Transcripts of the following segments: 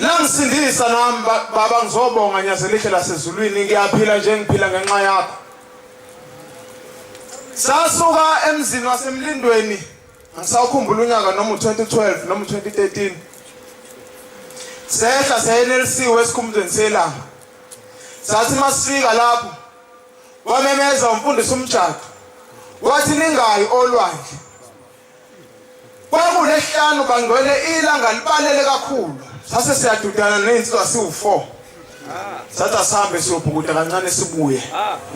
Langisindisa nami baba, ngizobonga Nyazi elihle lasezulwini, ngiyaphila nje ngiphila ngenxa yakho. Sasuka emzini wasemlindweni, angisawukhumbula unyaka noma u-2012 noma u-2013. Sehla sayenelisiwe esikhumbuzweni selanga. Sathi masifika lapho wamemeza umfundisi umjado wathi ningayi olwandle. Kwakulesihlanu bangcwele, ilanga libalele kakhulu. Sase siyadudana nezinsizwa siwu-4. Sathi asihambe siyobhukuda kancane sibuye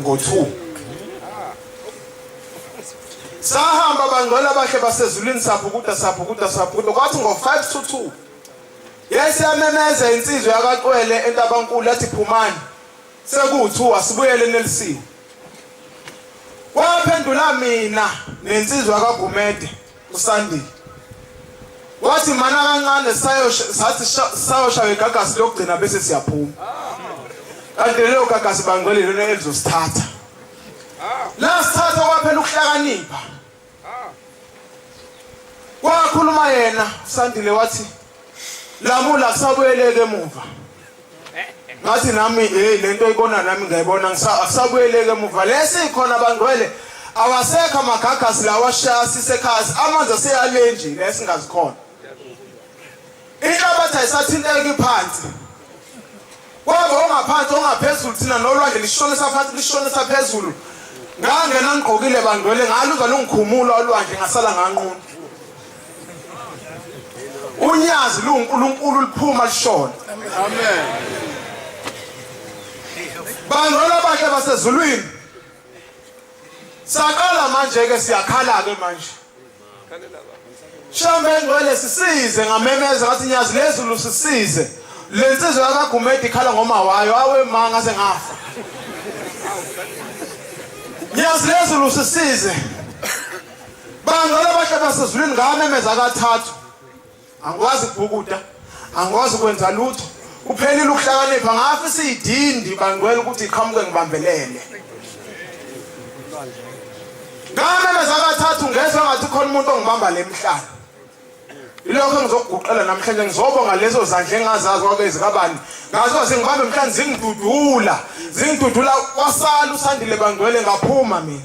ngo-2. Sahamba bangcwele abahle basezulwini, sabhukuda sabhukuda sabhukuda, kwathi ngo-5 to 2 yayisiyamemeza insizwa yakaCwele eNtabankulu yathi phumani sekuwu-2 asibuyele enelisiwe. Waphendula mina nensizwa kaGumede uSandile. Wathi mana kancane sathi sayoshaya igagasi lokugcina bese siyaphuma. Kanti lelo gagasi bangcwele lona elizosithatha. Lasithatha kwaphela ukuhlakanipha. Wakhuluma yena Sandile wathi lamula kusabuyeleke emuva. Ngathi nami hey lento ibona nami ngiyayibona akusabuyeleke emuva. Lesi khona bangcwele awasekho amagagasi lawa ashaya sisekhasi amanzi aseyale nje lesingazikhona. Inhlabathi ayisathinteki phansi. Kwaba ongaphansi ongaphezulu thina nolwandle lishonisa phansi lishonisa phezulu. Ngangena ngigqokile bangcwele ngaluzwa lungikhumula olwandle ngasala nganqunu. Unyazi luNkulunkulu liphuma lishona. Amen. Bangcwele abahle basezulwini. Saqala manje ke siyakhala ke manje. Shembe ngcwele sisize, ngamemeza ngathi nyazi lezulu sisize. Le nsizwa yakaGumede ikhala ngoma wayo awe ma ngase ngafa. Nyazi lezulu sisize. Bangcwele abahle basezulwini ngamemeza kathathu. Angikwazi ukubhukuda, angikwazi ukwenza lutho. Kuphelile ukuhlakanipha, ngafisa idindi bangcwele ukuthi iqhamuke ngibambelele. Ngamemeza kathathu ngezwa ngathi khona umuntu ongibamba le mhlana. Ilokho engizokuguqela namhlanje, ngizobonga lezo zandla engazazi kwake zikabani. Ngazo zingibamba emhlane zingidudula, zingidudula kwasala uSandile bangcwele ngaphuma mina.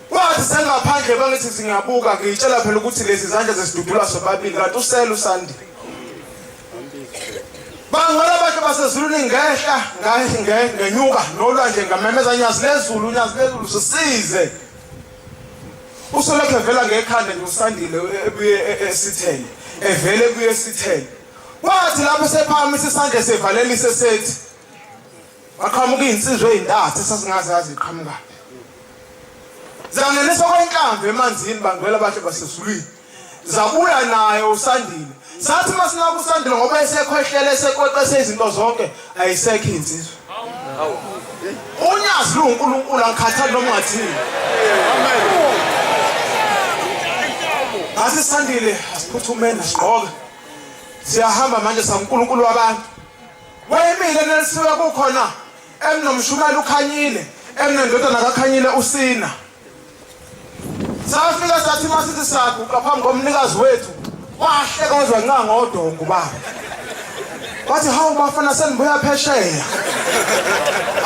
Kwathi sengaphandle bangithi singabuka ngiyitshela phela ukuthi lezi zandla zesidudula sobabili kanti usele uSandile. Bangcwele abantu basezulwini ngehla ngenyuka nolwandle ngamemeza nyazi lezulu nyazi lezulu sisize. Usolokhu evela ngekhanda nje uSandile ebuye esithele evele ebuye esithele. Kwathi lapho sephakamisa isandla sevalelise sethi Waqhamuka izinsizwa ezintathu esasingazazi iqhamukaphi. Zangenisa kwenhlamvu emanzini bangcwele abahle basezulwini. Zabuya naye uSandile. Sathi masinaka uSandile ngoba esekhwehlele esekweqese izinto zonke ayisekho insizwa. Unyazi luNkulunkulu angikhathali noma ungathini. Amen. Ngathi Sandile asiphuthumeni sigqoke. Siyahamba manje saNkulunkulu wabantu. Wayemile nelisiwe kukhona emnomshumela uKhanyile emnendodana kaKhanyile uSina. Safika sathi masithi saguqa phambi komnikazi wethu wahleka waze wanca ngodongo baba. Wathi hawu bafana senibuya phesheya.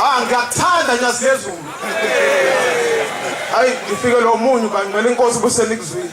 Ah ngiyakuthanda nyazi lezulu. Hayi ngifike lo munyu bangcwele inkosi busenikuzwile.